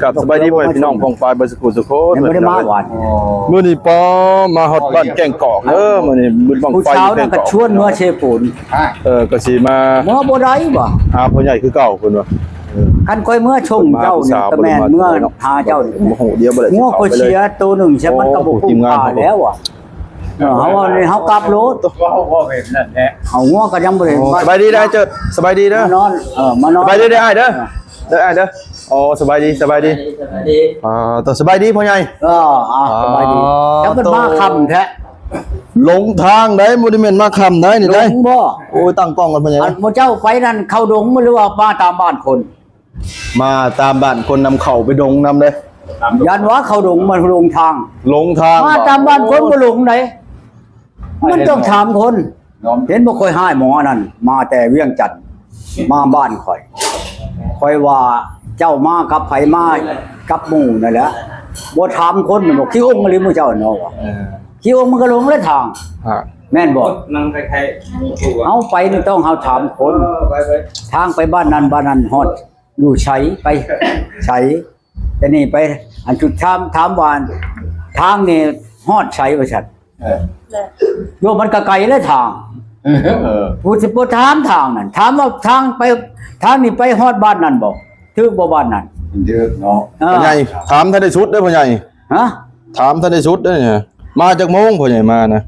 ครับ สบายดีพ่อแม่พี่น้องป้องปายเบิดสุขุสุขคน ยังบ่ได้มาหวาน มื้อนี้ปอมาฮอดบ้านแก้งกอกเด้อ มื้อนี้บุญบั้งไฟ ผู้สาวนั่นก็ชวนเมือเชปูน เออ ก็สิมา เมือบ่ได้บ่ หาพ่อใหญ่คือเก่าเพิ่นว่า คันข่อยเมือชงเจ้านี่ก็แม่นเมือหาเจ้านี่ บ่ฮู้ เดี๋ยวบ่ได้ งัวข่อยเสียโตหนึ่ง ซะมันก็บ่คุ้มค่าแล้วอะ เออ เฮาว่านี่เฮากลับโลด เฮางัวก็ยังบ่ได้ สบายดีเด้อ เจ้า สบายดีเด้อ มานอน เออ มานอน สบายดีเด้ออ้ายเด้อ เด้ออ้ายเด้อ อ๋อ สบายดี สบายดี สบายดี อ่า ต่อ สบายดีพ่อใหญ่ เออ อ่า สบายดี อ๋อ จักมันมาค่ำแท้ หลงทางได้ บ่ได้แม่นมาค่ำได้นี่ได้ หลงบ่ โอ้ย ตั้งกล้องก่อนพ่อใหญ่ อันหมู่เจ้าไปนั่นเข้าดงบ่ หรือว่ามาตามบ้านคน มาตามบ้านคนนำเข้าไปดงนำเด้ ย่านว่าเข้าดงมาหลงทาง หลงทาง มาตามบ้านคนบ่หลงได๋ มันต้องถามคน เห็นบ่ ข่อยฮ้ายหมอนั่น มาแต่เวียงจันทน์ มาบ้านข่อย ข่อยว่าเจ้ามากับไผ มากับหมู่นั่นแหละ บ่ถามคน มันบอกขี้องค์อีหลีหมู่เจ้าเนาะ เออ ขี้องค์มันก็หลงแล้วทาง ฮะ แม่นบ่ นั่งใกล้ๆ เฮาไปนี่ต้องเฮาถามคน เออ ไปๆ ทางไปบ้านนั้นบ้านนั้นฮอด อยู่ไส ไปไส แต่นี่ไป อันจุดถาม ถามว่า ทางนี่ฮอดไสว่าซั่น เออ โยมมันก็ไกลแล้วทาง เออ ผู้สิบ่ถามทางนั่น ถามว่าทางไป ทางนี้ไปฮอดบ้านนั้นบ่ ถืกบ่บ้านนั้น ถืกเนาะ เออ พ่อใหญ่ ถามทันได้สุดเด้อพ่อใหญ่ ฮะ ถามทันได้สุดเด้อเนี่ย มาจักโมงพ่อใหญ่มานะ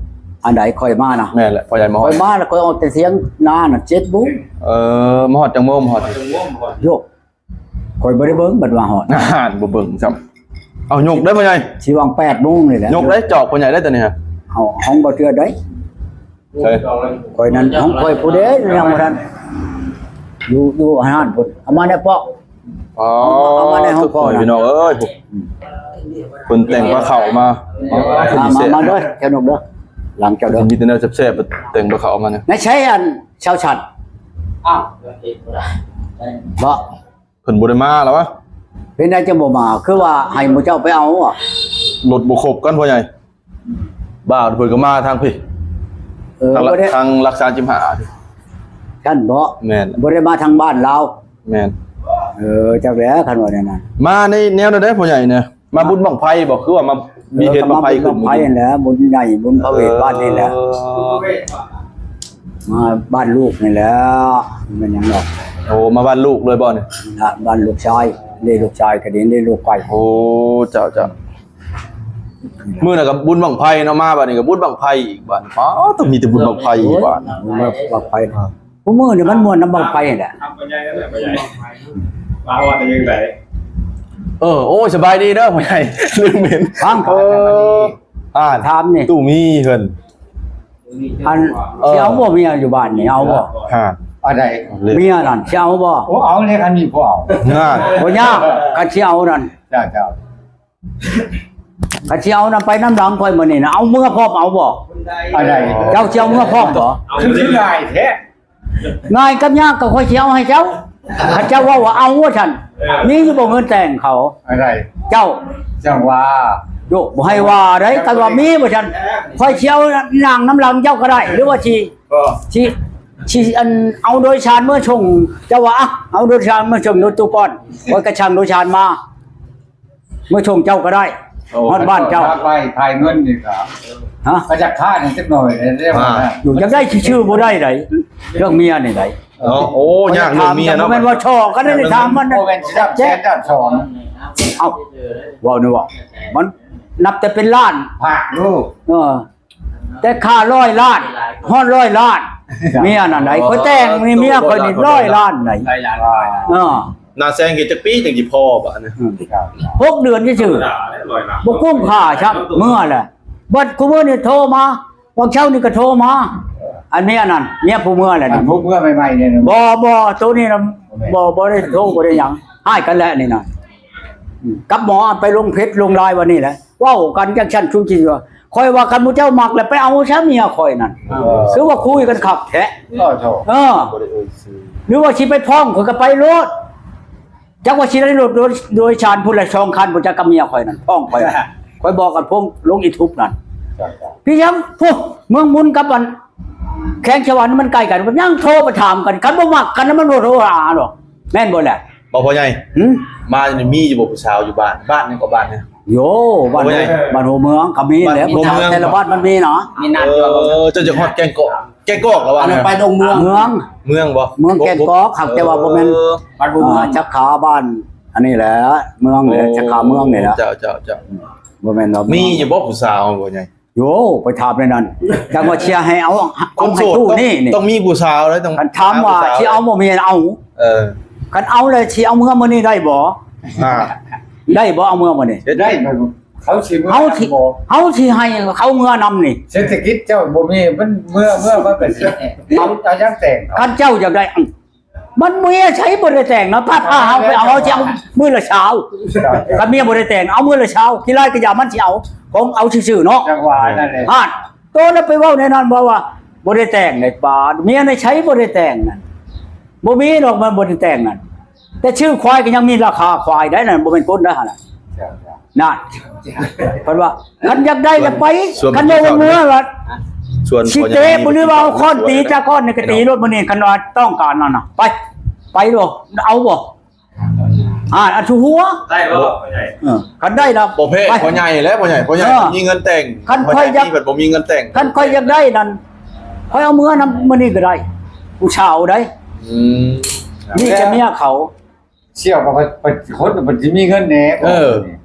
อันใดข่อยมานะ แม่นแหละ พ่อใหญ่มาฮอด ข่อยมาแล้วข่อยออกแต่เถียงนาน่ะ เจ็ดโมง เออ มาฮอดจักโมง มาฮอด โยก ข่อยบ่ได้เบิ่ง บัดว่าฮอด อ่าน บ่เบิ่งซ้ำ เอายกได้พ่อใหญ่ สิหว่างแปดโมงนี่แหละ ยกได้จอกพ่อใหญ่ได้ตอนนี้ฮะ เอาของบ่เทื่อได้ ใช่ ข่อยนั้นของข่อยผู้เดียวยังบ่ทัน อยู่ อยู่ห้านพุ้น เอามาแน่ปอก อ๋อ เอามาในห้องพ่อนะ พี่น้องเอ้ย เพิ่นแต่งปลาเข้ามา อ๋อ เพิ่นสิแซ่บ มา มาเด้อ เจ้านกเด้อ หลังเจ้าเด้อ มีแต่แนวแซ่บๆ แต่งปลาเข้ามาเนี่ย ในใช้อันชาวชัด อ้าว บ่ เพิ่นบ่ได้มาแล้ววะ เป็นได้จังบ่มา คือว่าให้หมู่เจ้าไปเอาอะ รถบ่ครบกันพ่อใหญ่ บ่าวเพิ่นก็มาทางพี้ เออ ทางหลัก บ่ได้ ทางหลักสามสิบห้า ซั่นบ่ แม่น บ่ได้มาทางบ้านลาว แม่น เออ จักแหละ คันว่าแนวนั้น มาในแนวนั้นได้พ่อใหญ่นะ มาบุญบั้งไฟบ่ คือว่ามา เออ มีเหตุบั้งไฟขึ้น ก็มาบุญบั้งไฟนั่นแหละ บุญใหญ่ บุญพระเวทบ้านนี่แหละ เออ มาบ้านลูกนี่แหละ แม่นหยังดอก โอ้ มาบ้านลูกเลยบ่นี่ นะ บ้านลูกชาย นี่ลูกชายก็ดี นี่ลูกไก่ โอ้ เจ้า เจ้า มื้อนั้นก็บุญบั้งไฟเนาะ มาบัดนี้ก็บุญบั้งไฟอีกบัด อ๋อ ต้องมีแต่บุญบั้งไฟอีกบัด บุญบั้งไฟ ผู้มื้อนี่มันม่วนนำบั้งไฟนั่นแหละ มาว่าแต่ยังไง เออ โอ้ย สบายดีเด้อ พ่อใหญ่ ลืมเห็น ฟัง เออ อ่า ถามนี่ ตู้มีเพิ่น อัน เออ สิเอาบ่เมียอยู่บ้านนี่ เอาบ่ ฮะ อันใด เมียนั่น สิเอาบ่ โอ้ เอาเลย คันมีผู้เอา นั่น บ่ยาก คันสิเอานั่น เจ้า เจ้า คันสิเอานั่นไปนำหลังข่อยมื้อนี้นะ เอาเมือพร้อมเอาบ่ อันใด เจ้าสิเอามือพร้อมบ่ คือ คือง่ายแท้ ง่ายกับยากก็ข่อยสิเอาให้เจ้า คันเจ้าเว้าว่าเอาว่าซั่น มีอยู่บ่เงินแต่งเขา อันใด เจ้า จังว่า โยก บ่ให้ว่าได๋ คันว่ามีว่าซั่น ข่อยสิเอานั่งนำหลังเจ้าก็ได้ หรือว่าสิ บ่ สิ สิอันเอาโดยสารเมือส่ง เจ้าว่า อ่ะ เอาโดยสารเมือส่งรถตู้ก่อน ข่อยก็สั่งโดยสารมา เมือส่งเจ้าก็ได้ โอ้ ฮอดบ้านเจ้า ไปถ่ายเงินนี่ก็ ฮะ ก็จะฆ่านี่จักหน่อยเด้ อ่า อยู่จักได้ชื่อบ่ได้ได๋ เรื่องเมียนี่ได๋ เนาะ โอ้ ยากเรื่องเมียเนาะ บ่แม่นว่าชอกันได้ถามมัน บ่แม่นสิดับแสนดับสอง เอ้า เว้านี่เว้า มันนับแต่เป็นล้าน พากลูก เออ แต่ค่าร้อยล้าน ฮอดร้อยล้าน เมียนั่นได๋ ข่อยแต่งนี่เมียข่อยนี่ร้อยล้านได๋ ร้อยล้าน เออ น้าแซงเฮ็ดจักปีจังสิพอบัดนี้ อืม หกเดือนซื่อๆ บ่คุ้มค่าซ้ำ เมือแหละ บัดคุมื้อนี่โทรมา บางเช้านี่ก็โทรมา อันเมียนั่น เมียผู้เมือแหละ อันผู้เมือใหม่ๆนี่นะ บ่ บ่ โตนี้นะ บ่ บ่ได้โทร บ่ได้หยัง ฮ้ายกันแล้วนี่นะ อืม กับหมอไปลงเพจลงไลน์วันนี้แหละ เว้ากันจังซั่น ซุมสิว่า ข่อยว่าคันหมู่เจ้ามักแล้วไปเอาซะเมียข่อยนั่น เออ คือว่าคุยกันคักแท้ เออ โธ่ เออ บ่ได้เอ่ยชื่อ หรือว่าสิไปฟ้องข่อยก็ไปโลด จักว่าสิได้รถโดย โดยสารพุ้นละสองคันพุ้น จักกับเมียข่อยนั่น ฟ้องข่อย ข่อยบอกกันพงลงยูทูบนั่น พี่ช้าง พุ้น เมืองมุนกับอัน แขวงสะหวันมันใกล้กัน มันยังโทรไปถามกัน คันบ่มักกันแล้วมันบ่โทรหาดอก แม่นบ่แหละ เ ພໍ່ໃຫຍ່ ຫືມ ມານີ້ມີຢູ່ບໍ່ຜູ້ສາວຢູ່ບ້ານ? ບ້ານຫຍັງກໍບ້ານນີ້? ໂຢ ບ້ານ ໂອ້ຍ ບ້ານຫົວເມືອງກໍມີແຫຼະ ບ້ານຫົວເມືອງ ຜູ້ສາວແຕ່ລະບ້ານມັນມີເນາະ ມີນັດຢູ່. ເອີ ເຈົ້າຈະຮອດແກ້ງກອກ ແກ້ງກອກລະວ່າ ອັນນັ້ນໄປດົງເມືອງ ເມືອງ ເມືອງບໍ່? ເມືອງແກ້ງກອກ ເອີ ຫາກແຕ່ວ່າບໍ່ແມ່ນ ບ້ານຫົວເມືອງ ອ່າ ຈັກຂາບ້ານ ອັນນີ້ແຫຼະ ເມືອງແຫຼະ ໂອ້ ຈັກຂາເມືອງນີ້ແຫຼະ. ເຈົ້າ ເຈົ້າ ເຈົ້າ ບໍ່ແມ່ນວ່າ ມີຢູ່ບໍ່ຜູ້ສາວ ພໍ່ໃຫຍ່? ໂຢ ໄປຖາມໃນນັ້ນ ຈັກວ່າຊິໃຫ້ເອົາ ຄົນໂສດ ຕ້ອງ ຕ້ອງ ຕ້ອງມີຜູ້ສາວເດ້ ຕ້ອງ ຄັນຖາມວ່າ ຫາຜູ້ສາວ ຊິເອົາບໍ່ມີເອົາ ເອີ ຄັນເອົາແລ້ວຊິເອົາເມືອມື້ນີ້ໄດ້ບໍ່? ອ່າ ໄດ້ບໍ່ ເອົາເມືອມື້ນີ້? ໄດ້ ເຮົາຊິເມືອ ເຮົາຊິ ນຳບໍ່? ເຮົາຊິໃຫ້ເຂົາເມືອນຳນີ້ ເສດຖະກິດເຈົ້າບໍ່ມີ ມັນເມືອ ເມືອມັນກໍຊິ ເອົາ ເອົາຫຍັງແຕ່ງ? ຄັນເຈົ້າຢາກໄດ້ ມັນເມຍໃຊ້ບໍ່ໄດ້ແຕ່ງນະ ພາ ພາເຮົາໄປເອົາ ເອົາ ຊິເອົາມື້ລະຊາວ ຄັນເມຍບໍ່ໄດ້ແຕ່ງ ເອົາມື້ລະຊາວ ຂີ້ຮ້າຍກະຢ່າ ມັນຊິເອົາ ຂອງເອົາຊື່ໆເນາະ ຈັງຫວະນັ້ນແຫຼະ ຮາດ ໂຕນັ້ນໄປເວົ້າໃນນັ້ນ ເວົ້າວ່າບໍ່ໄດ້ແຕ່ງໃນປ່າ ເມຍໃນໃຊ້ບໍ່ໄດ້ແຕ່ງນັ້ນ ບໍ່ມີດອກ ມັນບໍ່ໄດ້ແຕ່ງນັ້ນ ແຕ່ຊື້ຄວາຍກໍຍັງມີລາຄາຄວາຍໄດ້ນັ້ນ ບໍ່ແມ່ນຄົນໄດ້ຫັ້ນນະ. ນັ້ນ ເພິ່ນວ່າ ຄັນຢາກໄດ້ລະໄປ ຄັນບໍ່ເມືອລະ ຊິເຕະບໍ່ ຫຼືວ່າເອົາຄ້ອນຕີຈາກກ້ອນນີ້ກໍຕີໂລດມື້ນີ້ ຄັນວ່າຕ້ອງການນັ້ນນະ ໄປ ໄປບໍ່ ເອົາບໍ່? ອ່າ ອັນຊູຫົວ ໄດ້ບໍ່ ພໍ່ໃຫຍ່? ເອີ ຄັນໄດ້ລະ ບໍ່ແພ້ ໄປ ພໍ່ໃຫຍ່ແຫຼະ ພໍ່ໃຫຍ່ ພໍ່ໃຫຍ່ ເອີ ມີເງິນແຕ່ງ ຄັນຂ້ອຍຢາກ ພໍ່ໃຫຍ່ມີແບບບໍ່ມີເງິນແຕ່ງ ຄັນຂ້ອຍຢາກໄດ້ນັ້ນ ຂ້ອຍເອົາເມືອນຳມື້ນີ້ກໍໄດ້ ຜູ້ສາວໄດ໋ ອືມ ມີແຕ່ເມຍເຂົາ ສ່ຽວກໍໄປ ໄປ ຄົນມັນຊິມີເງິນແດ່ ເອີ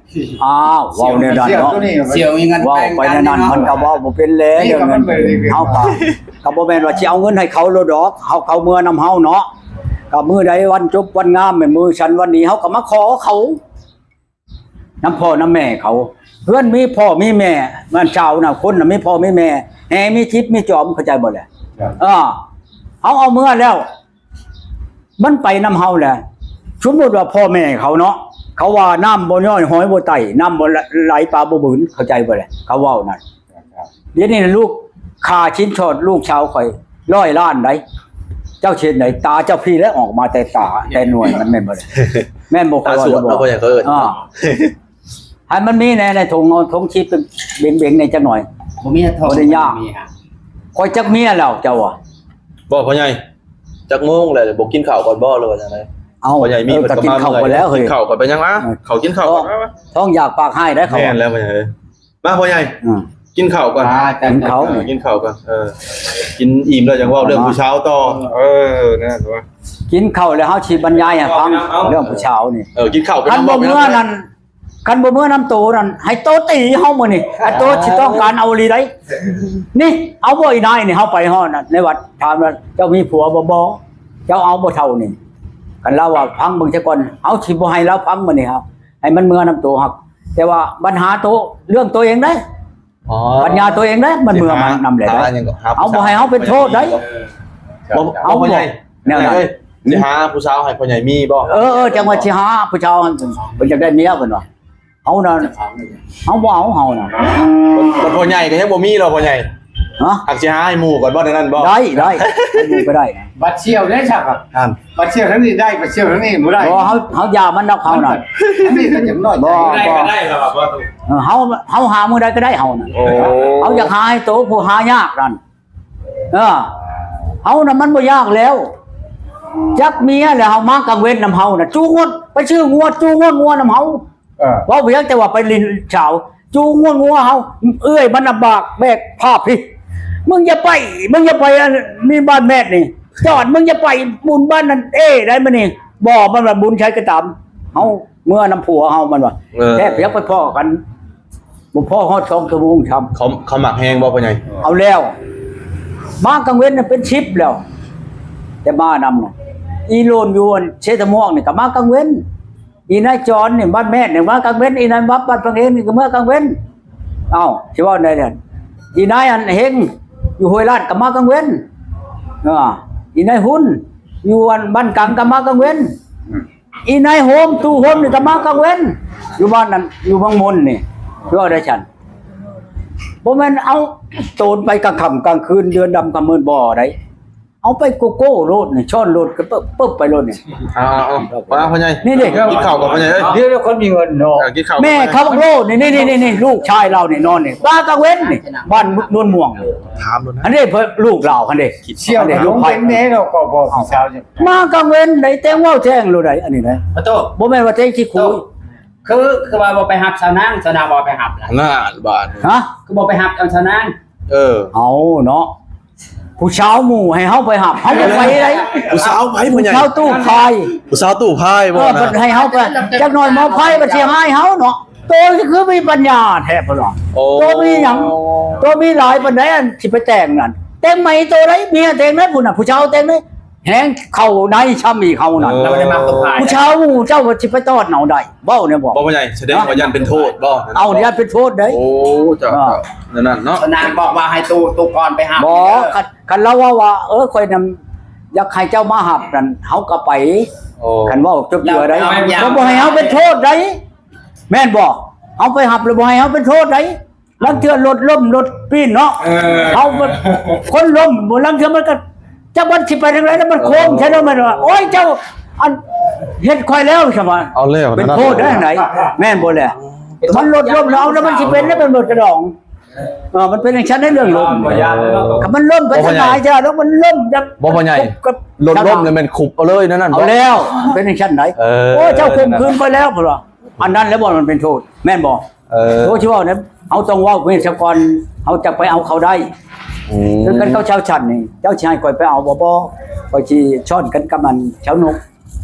ອ້າວ ເວົ້າແນວນັ້ນເນາະ ສ່ຽວມີເງິນ ເວົ້າໄປແນວນັ້ນ ມັນກໍເວົ້າບໍ່ເປັນແຫຼະ ເລື່ອງເງິນ ເຮົາກໍ ກໍບໍ່ແມ່ນວ່າຊິເອົາເງິນໃຫ້ເຂົາໂລດດອກ ເຮົາ ເຂົາເມືອນຳເຮົາເນາະ ກໍມື້ໃດວັນຈົບວັນງາມ ແມ່ນມື້ສັນວັນດີ ເຮົາກໍມາຂໍເຂົາ ນຳພໍ່ນຳແມ່ເຂົາ ເຮືອນມີພໍ່ມີແມ່ ມັນຊາວນະ ຄົນນະມີພໍ່ມີແມ່ ແຮ່ມີຈິບມີຈອມ ເຂົ້າໃຈບໍ່ແຫຼະ? ເອີ ເຮົາເອົາເມືອແລ້ວ ມັນໄປນຳເຮົາແຫຼະ ສົມມຸດວ່າພໍ່ແມ່ເຂົາເນາະ ເຂົາວ່ານ້ຳບໍ່ຍ້ອຍຫອຍບໍ່ໄຕ່ ນ້ຳບໍ່ໄຫຼປາບໍ່ບືນ ເຂົ້າໃຈບໍ່ແຫຼະ? ເຂົາເວົ້ານັ້ນ ດຽວນີ້ລູກ ຄ່າສິນສອດລູກສາວຂ້ອຍຮ້ອຍລ້ານໃດ໋ ເຈົ້າຊິເຮັດໃດ? ຕາເຈົ້າພີ້ແຫຼະ ອອກມາແຕ່ຕາ ແຕ່ໜ່ວຍມັນແມ່ນບໍ່? ແມ່ນບໍ່? ຕາສວດເນາະ ເຂົາເອີ້ນ ອ່າ ໃຫ້ມັນມີແດ່ໃນຖົງ ເອົາຖົງຊີບເບັງໆ ແດ່ຈັກໜ່ອຍ ບໍ່ມີ ບໍ່ໄດ້ຍາກ ຂ້ອຍຈັກເມຍແລ້ວ ເຈົ້າວ່າ ບໍ່ ພໍ່ໃຫຍ່ ຈັກໂມງແລ້ວ ບໍ່ກິນເຂົ້າກ່ອນບໍ່ ຫຼືວ່າຈັ່ງໃດ? ເອົ້າ ພໍ່ໃຫຍ່ມີ ເອີ ເພິ່ນກໍມາ ກິນເຂົ້າກ່ອນແລ້ວ ເຮີ້ຍ ກິນເຂົ້າກ່ອນ ໄປຍັງວະ ເອີ ເຂົາກິນເຂົ້າກ່ອນ ທ້ອງຢາກປາກຮ້າຍໄດ໋ເຂົາ ແມ່ນແລ້ວ ພໍ່ໃຫຍ່ເອີຍ ມາພໍ່ໃຫຍ່ ອືມ ກິນເຂົ້າກ່ອນ ກິນເຂົ້າກ່ອນ ເອີ ກິນອີ່ມແລ້ວຈັ່ງເວົ້າເລື່ອງຜູ້ສາວຕໍ່ ເອີ ນັ້ນວະ ກິນເຂົ້າແລ້ວເຮົາຊິບັນຍາຍໃຫ້ຟັງ ເລື່ອງຜູ້ສາວນີ້ ເອີ ກິນເຂົ້າ ຄັນບໍ່ເມືອນັ້ນ ຄັນບໍ່ເມືອນຳໂຕນັ້ນ ໃຫ້ໂຕຕີເຮົາມື້ນີ້ ໃຫ້ໂຕຊິຕ້ອງການເອົາອີ່ຫຼີໃດ໋ ນີ້ ເອົາບໍ່ອີ່ນາຍນີ້ ເຮົາໄປຮອດໃນວັດ ຖາມວ່າເຈົ້າມີຜົວບໍ່? ບໍ່ ເຈົ້າເອົາບໍ່ເຖົ້ານີ້ ຄັນລາວວ່າຟັງເບິ່ງຊະກ່ອນ ເຮົາຊິບໍ່ໃຫ້ລາວຟັງມື້ນີ້ ເຮົາໃຫ້ມັນເມືອນຳໂຕ ແຕ່ວ່າບັນຫາໂຕ ເລື່ອງໂຕເອງເດ້ ອໍ ປັນຍາໂຕເອງເດ້ ມັນເມືອມັນນຳແຫຼະ ເຮົາບໍ່ໃຫ້ເຮົາເປັນໂທດໃດ ເຮົາບໍ່ ແນວນັ້ນ ຊິຫາຜູ້ສາວໃຫ້ພໍ່ໃຫຍ່ມີບໍ່? ເອີ ເອີ ຈັ່ງວ່າຊິຫາຜູ້ສາວ ເພິ່ນຢາກໄດ້ເມຍເພິ່ນວ່າ ເຮົານັ້ນ ເຮົາບໍ່ເອົາ ເຮົານະ ບັດພໍ່ໃຫຍ່ກໍຍັງບໍ່ມີເນາະ ພໍ່ໃຫຍ່ ຮະ ຫາກຊິຫາໃຫ້ໝູ່ກ່ອນບໍ່? ແນວນັ້ນບໍ່? ໄດ້ ໄດ້ ໃຫ້ໝູ່ກໍໄດ້ ບັດສ່ຽວເດ້ຊະ ອັນ ບັດສ່ຽວທາງນີ້ໄດ້ ບັດສ່ຽວທາງນີ້ບໍ່ໄດ້ ບໍ່ ເຮົາ ເຮົາຢ່າມັນດອກ ເຮົານະ ອັນນີ້ກໍຈຳນ້ອຍໃຈ ບໍ່ ບໍ່ ໄດ້ກໍໄດ້ລະ ບໍ່ ເອີ ເຮົາ ເຮົາຫາມື້ໃດກໍໄດ້ ເຮົານະ ໂອ້ ເຮົາຢາກຫາໃຫ້ໂຕ ຜູ້ຫາຍາກນັ້ນ ເອີ ເຮົານະມັນບໍ່ຍາກແລ້ວ ຈັກເມຍແລ້ວ ເຮົາມາກາງເວັນນຳເຮົານະ ຈູງວດ ໄປຊື້ງວດ ຈູງວດງົວນຳເຮົາ ເອີ ເວົ້າພຽງແຕ່ວ່າໄປຫຼິ້ນສາວ ຈູງວດງົວເຮົາ ເອື້ອຍມັນລຳບາກແບກພາພີ້ ມຶງຢ່າໄປ ມຶງຢ່າໄປ ອັນນີ້ບ້ານແມດນີ້ ຈອດ ມຶງຢ່າໄປບຸນບ້ານນັ້ນເອໄດ້ມື້ນີ້ ບໍ່ ມັນວ່າບຸນໃສກໍຕາມ ເຮົາເມືອນຳຜົວເຮົາ ມັນວ່າ ເອີ ແທ້ພຽງໄປພໍ້ກັນ ບໍ່ພໍຮອດສອງຊົ່ວໂມງຊ້ຳ ເຂົາ ເຂົາມັກແຮງບໍ່ ພໍ່ໃຫຍ່? ເອົາແລ້ວ ມາກາງເວັນນະເປັນສິບແລ້ວ ແຕ່ມານຳນະ ອີໂລນຢູ່ອັນເຊຕະມ່ວງນີ້ກໍມາກາງເວັນ ອີນາຍຈອນນີ້ບ້ານແມດນີ້ມາກາງເວັນ ອີນາຍບັບບ້ານຝັ່ງເອງນີ້ກໍເມືອກາງເວັນ ເອົ້າ ຊິເວົ້າແນວໃດ ອີນາຍອັນເຮັງຢູ່ຫ້ວຍລາດກໍມາກາງເວັນ ເອີ ອີນາຍຮຸນຢູ່ອັນບ້ານກັງກໍມາກາງເວັນ ອີນາຍໂຮມ ຕູ້ໂຮມນີ້ກໍມາກາງເວັນ ຢູ່ບ້ານນັ້ນ ຢູ່ເມືອງມົນນີ້ ເວົ້າໄດ້ຊັ້ນ ບໍ່ແມ່ນເອົາໂຕນໄປກາງຄ່ຳກາງຄືນ ເດືອນດຳກາງມືດ ບໍ່ໄດ້ ເອົາໄປໂກໂກ້ໂລດນີ້ ຊ້ອນໂລດກໍປຶບປຶບໄປໂລດນີ້. ເອົາໆໆ ມາພໍ່ໃຫຍ່ ນີ້ເດ້ ກິນເຂົ້າກ່ອນພໍ່ໃຫຍ່ເອີຍ. ດຽວເຂົາມີເງິນເນາະ. ເອີ ກິນເຂົ້າ ແມ່ເຂົາໂລດນີ້ ນີ້ໆໆ ລູກຊາຍລາວນີ້ນອນນີ້ ມາກາງເວັນນີ້ ບ້ານໂນນມ່ວງ. ຖາມໂລດນະ ອັນນີ້ເພິ່ນລູກລາວຫັ້ນເດ້. ສ່ຽວ ອັນນີ້ລູກໃຜ ເປັນແມ່ເນາະ ກໍບອກຜູ້ສາວ ມາກາງເວັນໄດ້ ແຈ້ງເວົ້າແຈ້ງໂລດໄດ໋ ອັນນີ້ໄດ໋. ປະໂຕ ບໍ່ແມ່ນວ່າແຈ້ງຂີ້ຄຸຍ. ຄື ຄືວ່າບໍ່ໄປຮັບສາວນາງ ສາວນາງບໍ່ໄປຮັບລະ ນັ້ນບາດນີ້. ຮະ ຄືບໍ່ໄປຮັບເອົາສາວນາງ. ເອີ ເອົາເນາະ ຜູ້ສາວໝູ່ໃຫ້ເຮົາໄປຮັບ ເຮົາບໍ່ໄປໃດ໋. ຜູ້ສາວໃຜ ຜູ້ໃຫຍ່? ຜູ້ສາວຕູ້ພາຍ. ຜູ້ສາວຕູ້ພາຍບໍ່ນະ? ເອີ ເພິ່ນໃຫ້ເຮົາໄປ ຈັກໜ້ອຍໝໍໄພມັນຊິຮ້າຍເຮົາເນາະ. ໂຕຄືມີປັນຍາແທ້ພຸ້ນເນາະ. ໂອ້ ໂຕມີຫຍັງ? ໂຕມີຫຼາຍປານໃດ ອັນຊິໄປແຕ່ງນັ້ນ? ແຕ່ງໃໝ່ໂຕໃດ ເມຍແຕ່ງໃດພຸ້ນນະ ຜູ້ສາວແຕ່ງໃດ ແຮງເຂົ້າໃນຊຳອີກເຮົານັ້ນ. ເອີ ແລ້ວບໍ່ໄດ້ມັກຕົວພາຍ ຜູ້ສາວໝູ່ເຈົ້າວ່າຊິໄປຕ້ອນເອົາໄດ້ ເວົ້າແນວບໍ່? ບໍ່ ພໍ່ໃຫຍ່ ສະແດງວ່າຢ້ານເປັນໂທດບໍ່? ເອົາ ຢ້ານເປັນໂທດເດ້. ໂອ້ ເຈົ້າ ເຈົ້າ ແນວນັ້ນເນາະ. ສະນັ້ນບອກວ່າໃຫ້ຕູ້ ຕູ້ກ່ອນໄປຫາ ບໍ່ ຄັນ ຄັນລາວເວົ້າວ່າ ເອີ ຂ້ອຍນັ້ນຢາກໃຫ້ເຈົ້າມາຮັບນັ້ນ ເຮົາກໍໄປ. ໂອ້ ຄັນເວົ້າຈົບເທື່ອໄດ໋ ບໍ່ ບໍ່ໃຫ້ເຮົາເປັນໂທດໄດ໋ ແມ່ນບໍ່? ເຮົາໄປຮັບແລ້ວບໍ່ໃຫ້ເຮົາເປັນໂທດໄດ໋. ລາງເທື່ອລົດລົ້ມລົດປີ້ນເນາະ. ເອີ ເຮົາຄົນລົ້ມ ລາງເທື່ອມັນກໍ ຈັກມັນຊິໄປທາງໃດ ແລ້ວມັນໂຄ້ງໃສ່ລົດ ມັນວ່າ ໂອ້ຍ ເຈົ້າ ອັນ ເຮັດຂ້ອຍແລ້ວ ຊັ້ນວ່າ ເອົາແລ້ວ ເປັນໂທດໄດ້ຈັ່ງໃດ ແມ່ນບໍ່ແຫຼະ? ມັນລົດລົ້ມແລ້ວ ແລ້ວມັນຊິເປັນ ແລ້ວເປັນເບິດກະດອງ. ເອີ ມັນເປັນຈັ່ງຊັ້ນໃນເລື່ອງລົມ. ຄັນມັນລົ້ມໄປທາງໃດ ເຈົ້າ ແລ້ວມັນລົ້ມ ບໍ່ ພໍ່ໃຫຍ່ ລົດລົ້ມ ແລ້ວແມ່ນຄຸບເອົາເລີຍ ນັ້ນ ເອົາແລ້ວ ເປັນຈັ່ງຊັ້ນໃດ. ເອີ ໂອ້ຍ ເຈົ້າຂົ່ມຂືນຂ້ອຍແລ້ວ ເພິ່ນວ່າ ອັນນັ້ນແຫຼະບໍ່ ມັນເປັນໂທດ ແມ່ນບໍ່? ເອີ ໂທດຊິເວົ້າແນວ ເຮົາຕ້ອງເວົ້າເພງຊະກ່ອນ ເຮົາຈັກໄປເອົາເຂົາໄດ້. ອືມ ຄືກັນເຂົາຊາວຊັ້ນນີ້ ເຈົ້າຊິໃຫ້ຂ້ອຍໄປເອົາບໍ່? ບໍ່ ຂ້ອຍຊິຊ້ອນກັນກັບອັນຊາວນົກ.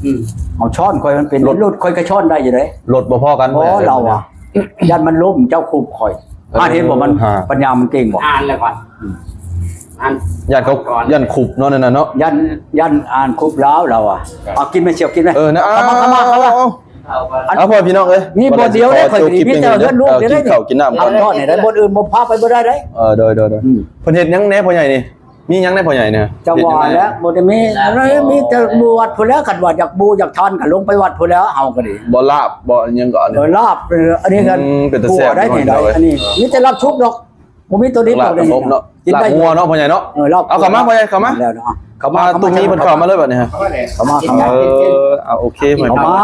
ອືມ ເອົາຊ້ອນຂ້ອຍ ມັນເປັນລົດ ລົດຂ້ອຍກໍຊ້ອນໄດ້ຢູ່ເດ້. ລົດບໍ່ພໍກັນ ບໍ່ ລາວວ່າ ຢ້ານມັນລົ້ມ ເຈົ້າຄຸບຂ້ອຍ. ເອີ ອ່ານເຫັນບໍ່ ມັນ ຮະ ປັນຍາມັນເກັ່ງບໍ່? ອ່ານແລ້ວກ່ອນ ອ່ານ ຢ້ານເຂົາ ຢ້ານຄຸບເນາະ ນັ້ນນະເນາະ ຢ້ານ ຢ້ານອ່ານຄຸບລາວ ລາວວ່າ. ເອົາ ກິນໄໝ່ ສ່ຽວ ກິນໄໝ່? ເອີ ນະ ເອົາ ເອົາ ເອົາ ເອົາ ມີບ່ອນດຽວເດ້ ຂ້ອຍ ມີແຕ່ເຮືອນລູກເດ້ ກິນເຂົ້າກິນນ້ຳ ພັກຜ່ອນໃຫ້ໄດ້ ບ່ອນອື່ນບໍ່ພາໄປບໍ່ໄດ້ເດ້. ເອີ ໂດຍໆໆ ອືມ ເພິ່ນເຮັດຫຍັງແດ່ພໍ່ໃຫຍ່ນີ້? ມີຫຍັງແດ່ພໍ່ໃຫຍ່ນີ້? ຈັງຫວະແຫຼະ ບໍ່ໄດ້ມີ ມີແຕ່ຢູ່ວັດພຸ້ນແຫຼະ ຄັນວ່າຢາກບູຢາກທານກໍລົງໄປວັດພຸ້ນແຫຼະ ເຮົາກໍດີ. ບໍ່ລາບ ບໍ່ຫຍັງກໍ ເອີ ລາບ ເອີ ອັນນີ້ກໍ ອືມ ເປັນຕາແຊບ ອັນນີ້ ອັນນີ້ມີແຕ່ລາບສຸກດອກ ບໍ່ມີໂຕນີ້ ລາບ ໂຕນີ້ ເນາະ ກິນໄດ້ ລາບງົວເນາະ ພໍ່ໃຫຍ່ເນາະ. ເອີ ເອົາເຂົ້າມາ ພໍ່ໃຫຍ່ ເຂົ້າມາ ເຂົ້າມາ ຕຸ້ມມີເພິ່ນເຂົ້າມາເລີຍບັດນີ້. ເຂົ້າມາ ເຂົ້າມາ ເອີ ເອົາ ໂອເຄ ເຂົ້າມາ.